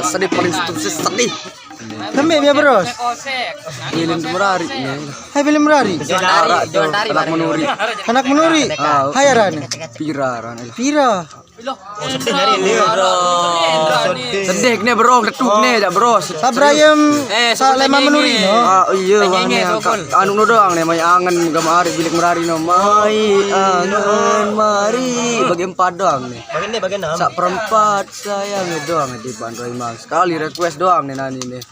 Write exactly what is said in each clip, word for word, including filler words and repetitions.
Sedih, paling sedih, sedih. Kami ya bros. Ilin merari nih. Hai film rari. Arak tuh, anak menuri. Anak menuri. Ah. Hai arane. Pira arane. Pira. Sedih nih bro, letuk nih ya bro. Sabrayem Eh, Salema sebutannya menuri ini. No. Ah, iya, Penyanyi wangnya sokol. Anu no doang nih, mai angen gama ari bilik merari no. Mai angen mari bagi empat doang nih. Bagian ini bagian enam. Sak perempat sayang doang di Bandroi Mang. Sekali request doang nih nani nih.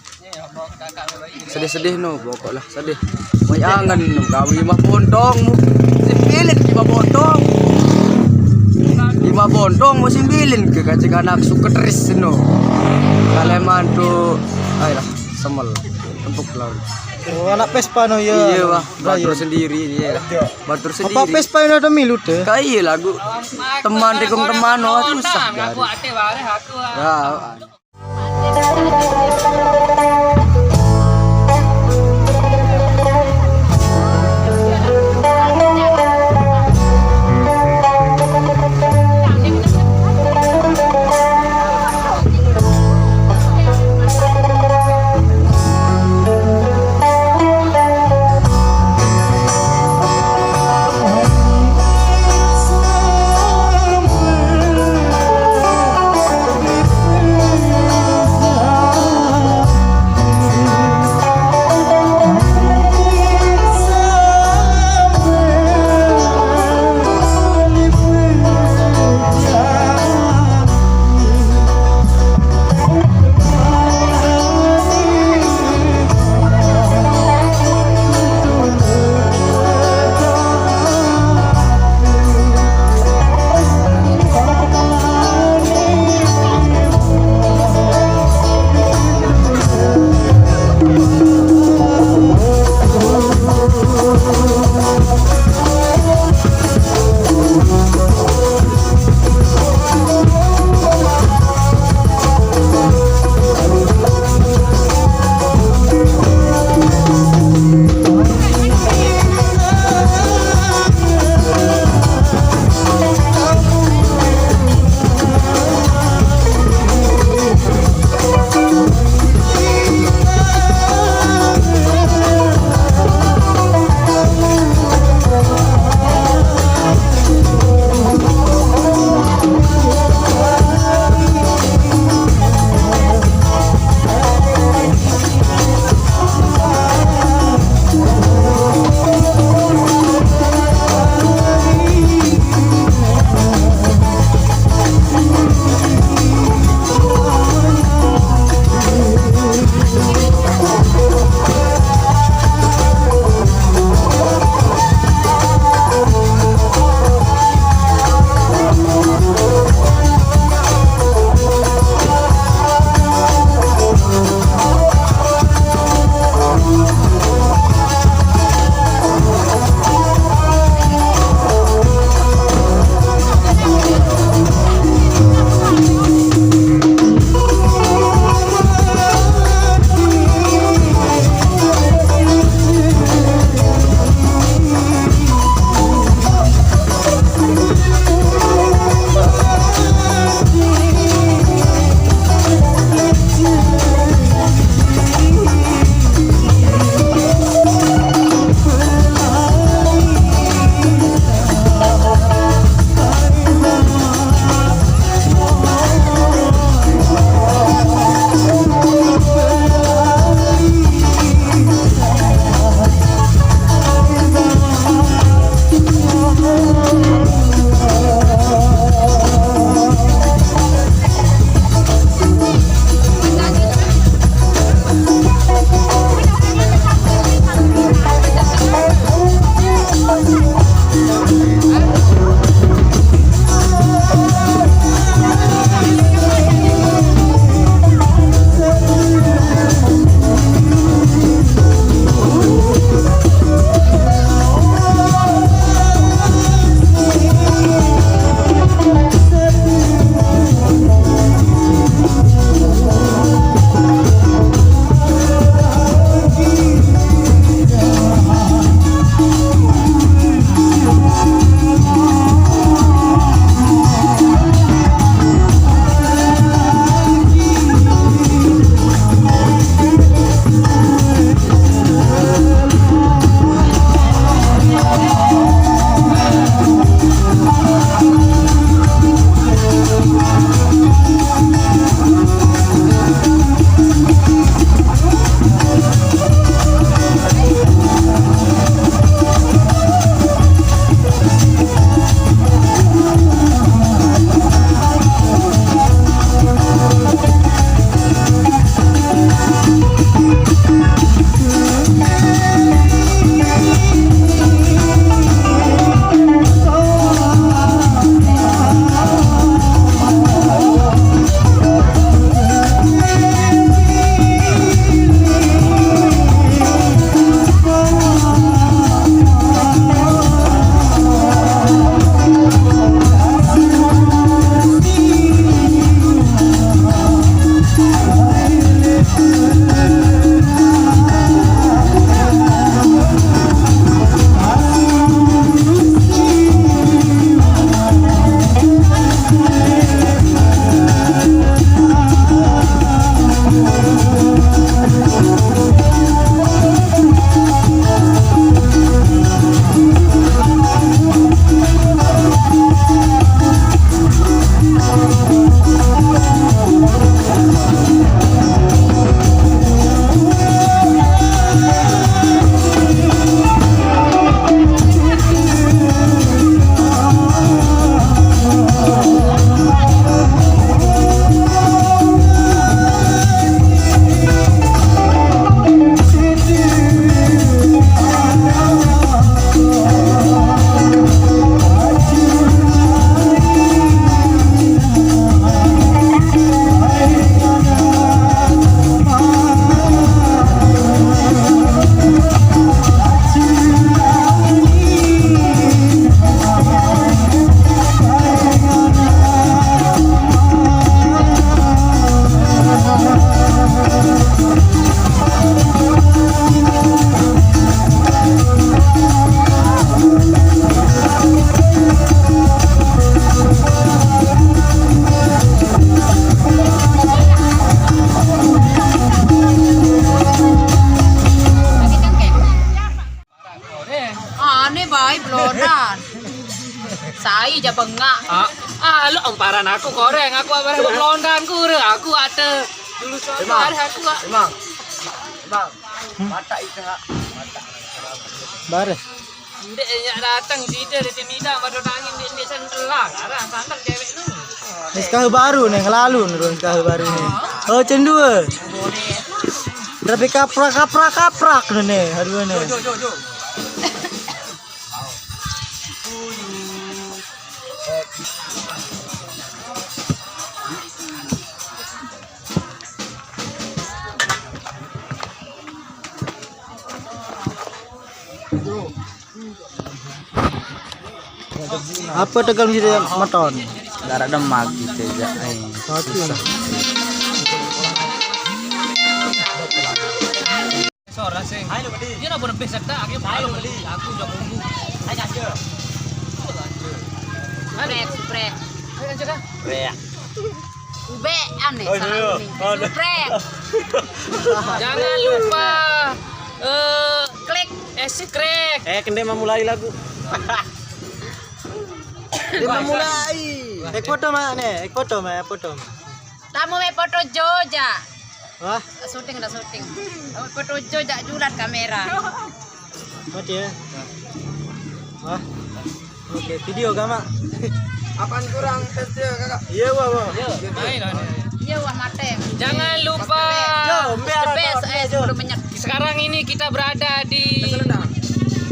Sedih-sedih no pokok lah, sedih. Mai angen no kami mah bontong. Simbilin ki mah bontong. Lima bontong mau simbilin ke kacik anak suketeris no. Kaleman tuh, ayolah, semel. Empuk lah. Oh, anak Vespa no ya. Iya wah, batur sendiri dia. Batur Apa sendiri. Vespa yang ada milu deh? Kayak lagu teman, dukung teman no, susah. Jari. Aku ate bareh aku. Ah. Ya. Bengak. Ah, ah, lu omparan aku koreng, aku apa aku londan kure, aku ada dulu suatu hari aku ah. Emang. Emang. Mata itu hak. Bare. Ndek ya datang sida dari Mida pada nangin di di sentelah. Arah sandang cewek lu. Ini sekarang baru nih, ngelalu nih sekarang baru nih. Oh, cendua. Tapi kaprak kaprak kaprak nih, aduh nih. Jo jo jo jo. Apa tegal mesti maton? Gara demak gitu ya. Eh, susah. Sora sing. Ayo beli. Dia nak boleh beli serta aku malu beli. Aku udah bumbu. Ayo aja. Suprek, suprek. Ayo aja kan. Reak. Ube aneh. Oh, salah iya. Ini. Oh, suprek. Jangan lupa eh klik eh subscribe. Eh, kende mau mulai lagu. Dia mau mulai. Ek foto mah nih, ek foto mah, foto. Tamu me foto joja. Wah. Syuting dah syuting. Tamu foto joja julat kamera. Mati ya. Wah. Oke, video gak mak? Apaan kurang tes dia kakak? Iya wah wah. Iya, main lah. Iya wah mateng. Jangan lupa. Yo, mbe arah best es bulu menyet. Sekarang ini kita berada di Dasan Lendang.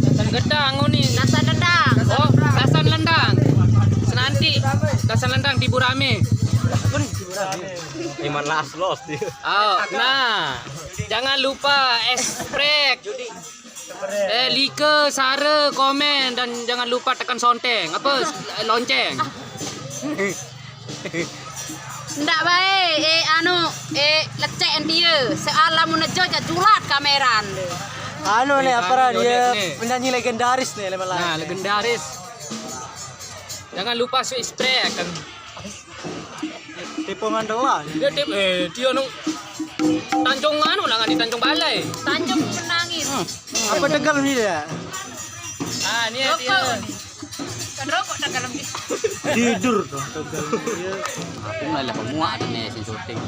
Dasan Gedang ini. Dasan Lendang. Oh, Dasan Lendang. Senanti Dasan Lendang di Burame. Iman las los dia. Oh, nah. Jangan lupa es prek. Eh, like, share, komen, dan jangan lupa tekan sonteng. Apa? Lonceng. Ndak bae, eh anu, eh lecek dia. Soal lamun nejo ja julat kameran. Anu nih apa dia penyanyi legendaris nih lemelan. Nah, legendaris. Jangan lupa subscribe kan. Tipe ngandelan. Dia tip eh dia nu Tanjung anu lah di Tanjung Balai. Tanjung Penangis. Apa tegal ni dia? Ah, ni dia. Rokok. Kan rokok tegal ni. Tidur tuh tegal dia. Aku malah pemuak tu ni sing syuting.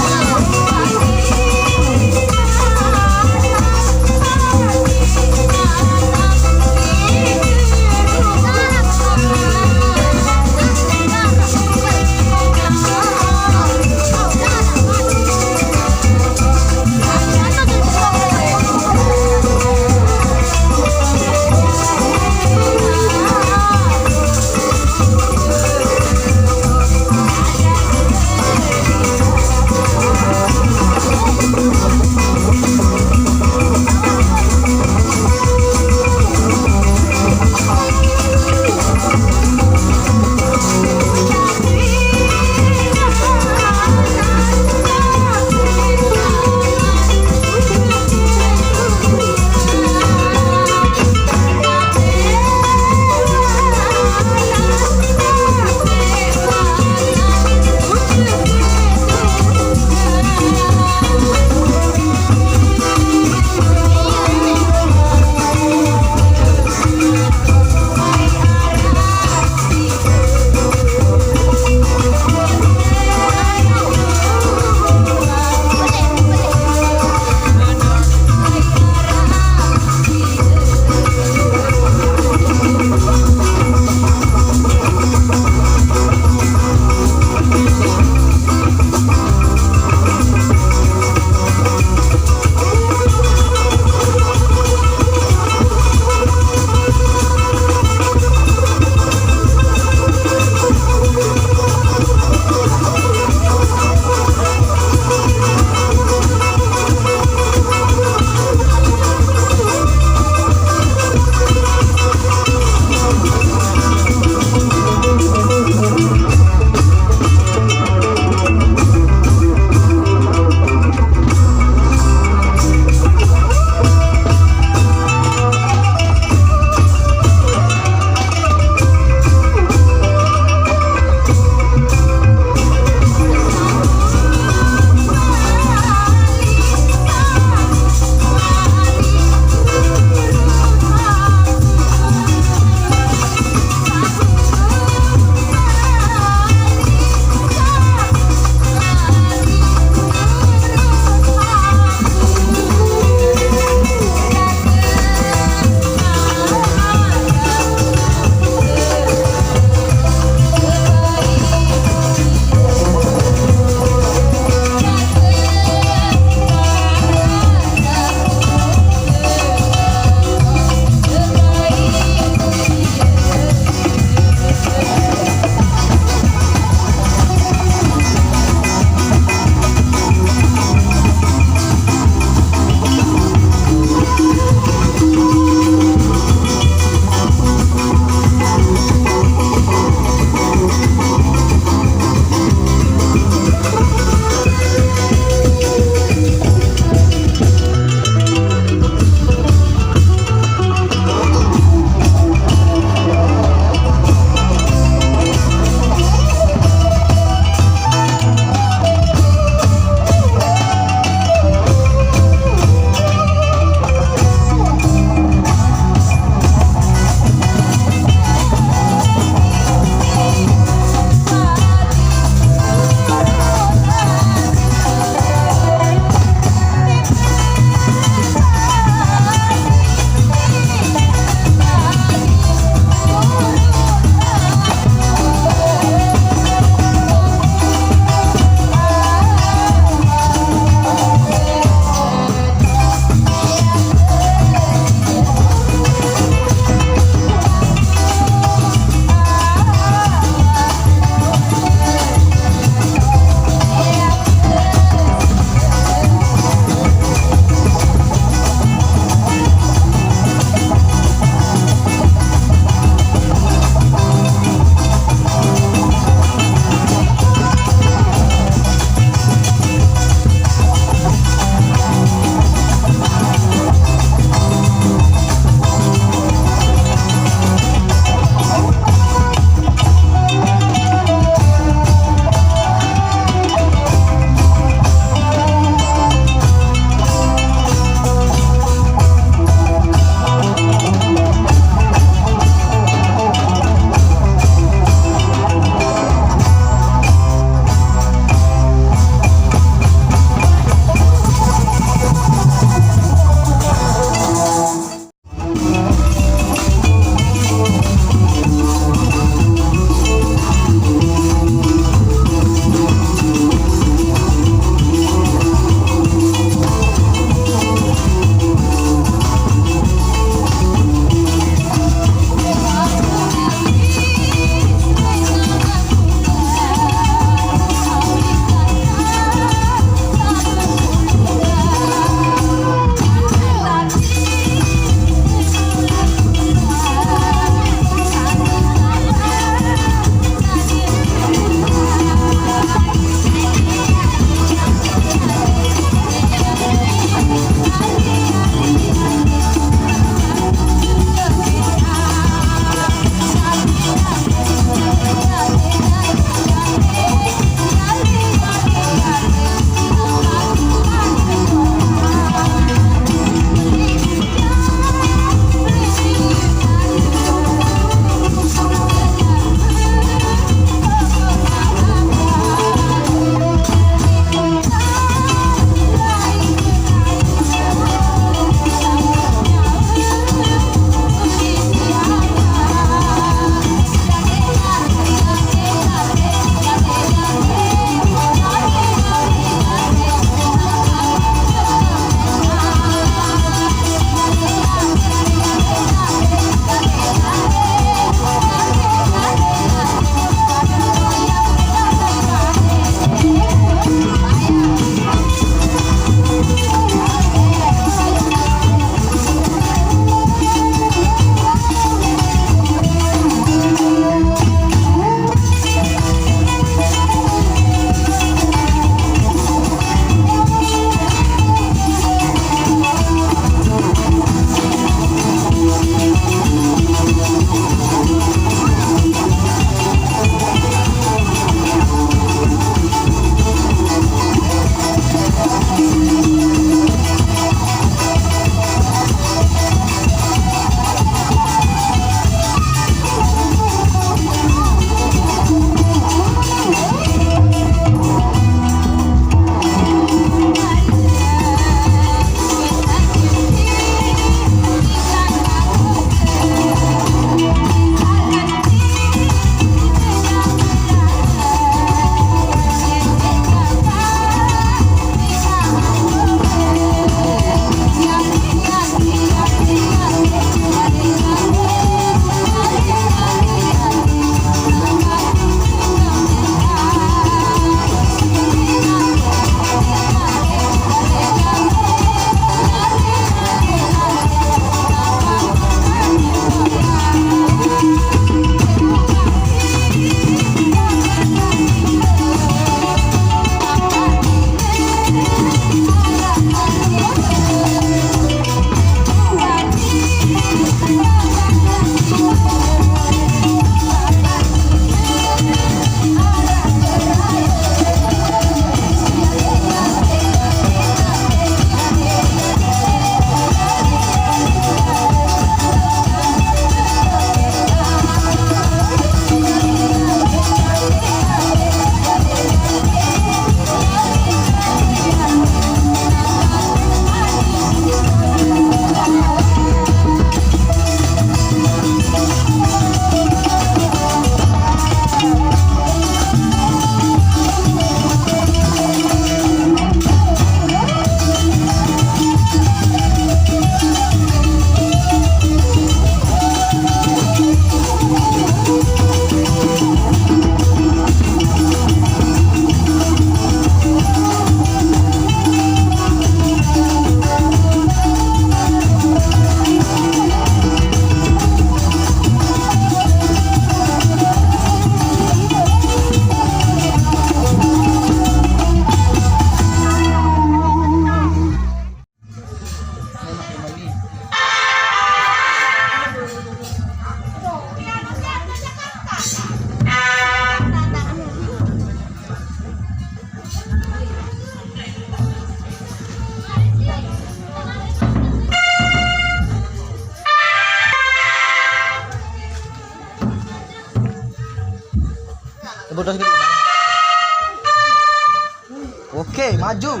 Oke, maju.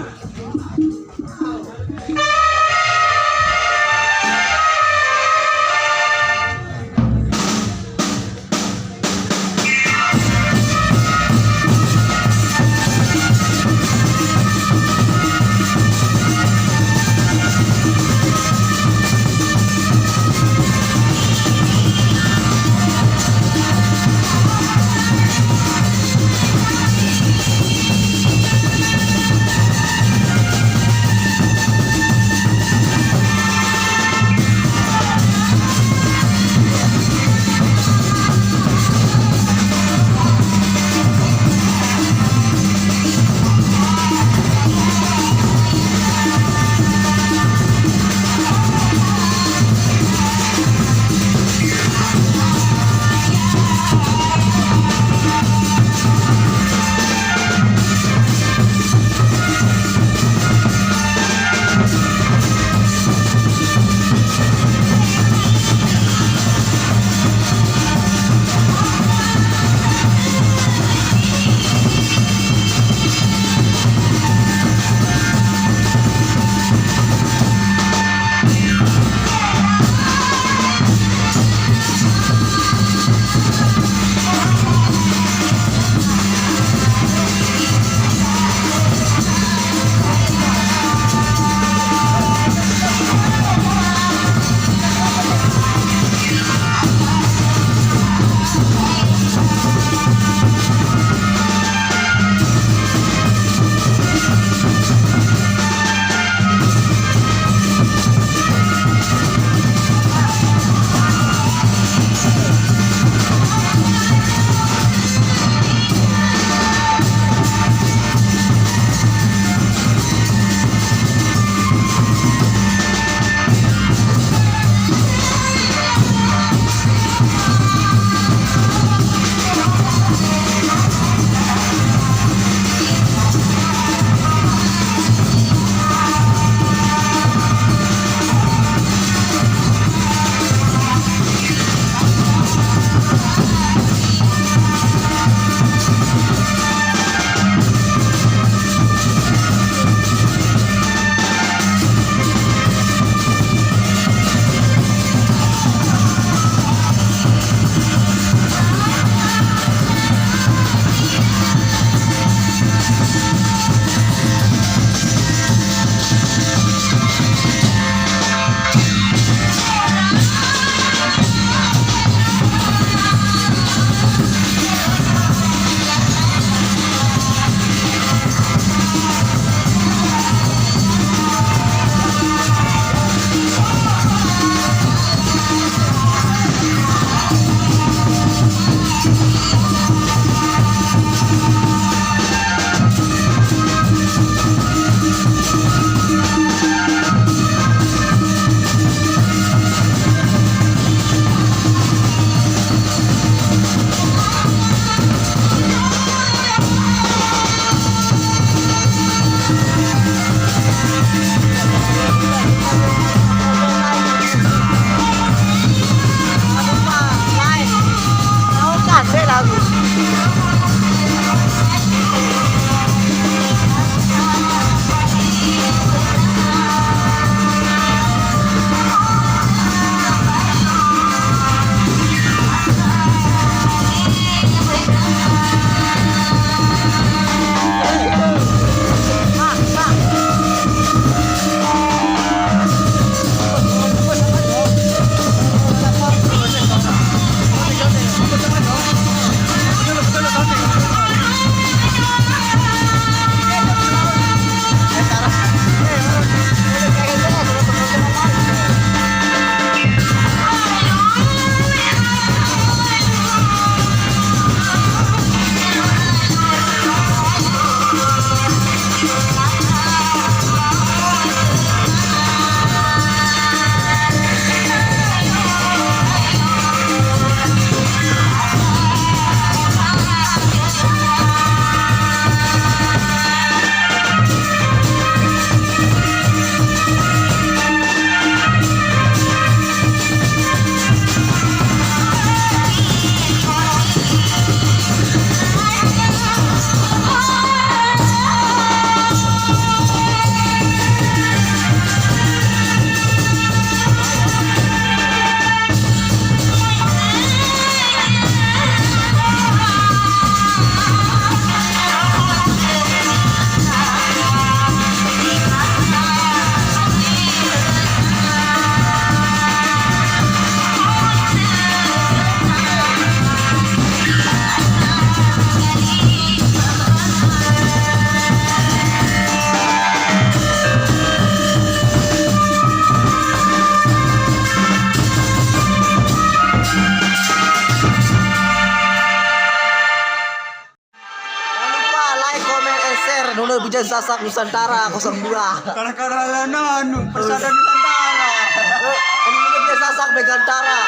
Jangan Sasak Nusantara kosong dua. Gara-gara lana anu persada Nusantara. Eh, ini dia Sasak Megantara.